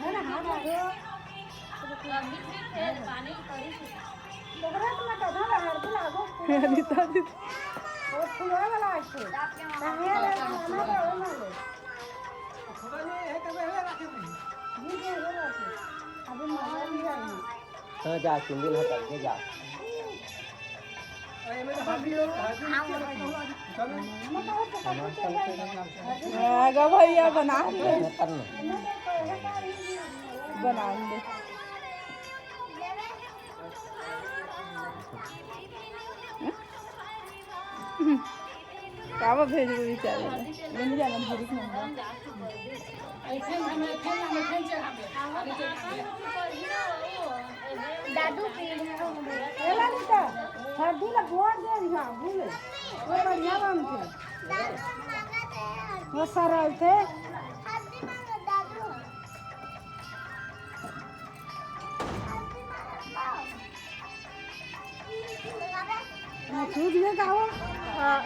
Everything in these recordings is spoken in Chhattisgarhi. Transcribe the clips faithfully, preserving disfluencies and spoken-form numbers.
है ना, हाँ, हाँ। तोहरा तो मैं कथा ला हर दिन आगो। रीता दीदी। वो फुलवा वाला है। कहाँ है रे, खाना तो वो ना ले। जी, जी, वो रखे। अभी मजा नहीं आएगी। हाँ, जा, चुंदी ला करके जा। आगा भैया बना दे। बना दे। कावा भेजबो बेचारे ला। बन जा, बन जा, रुक ना। दादू पी रहे हो। ए ललिता, हरदी ला बोर दे यहाँ, भूले। वो बढ़िया बन थे। वो सरल थे। हाँ, सूझ गए का हो? हाँ।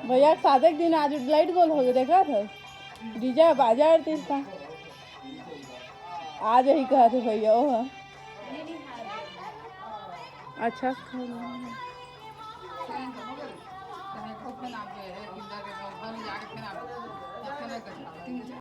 भैया के शादी के दिन आज लाइट गोल हो गए, देखा था डीजे बाजा आरती था। आज यही कहा थे भैया, ओह। अच्छा।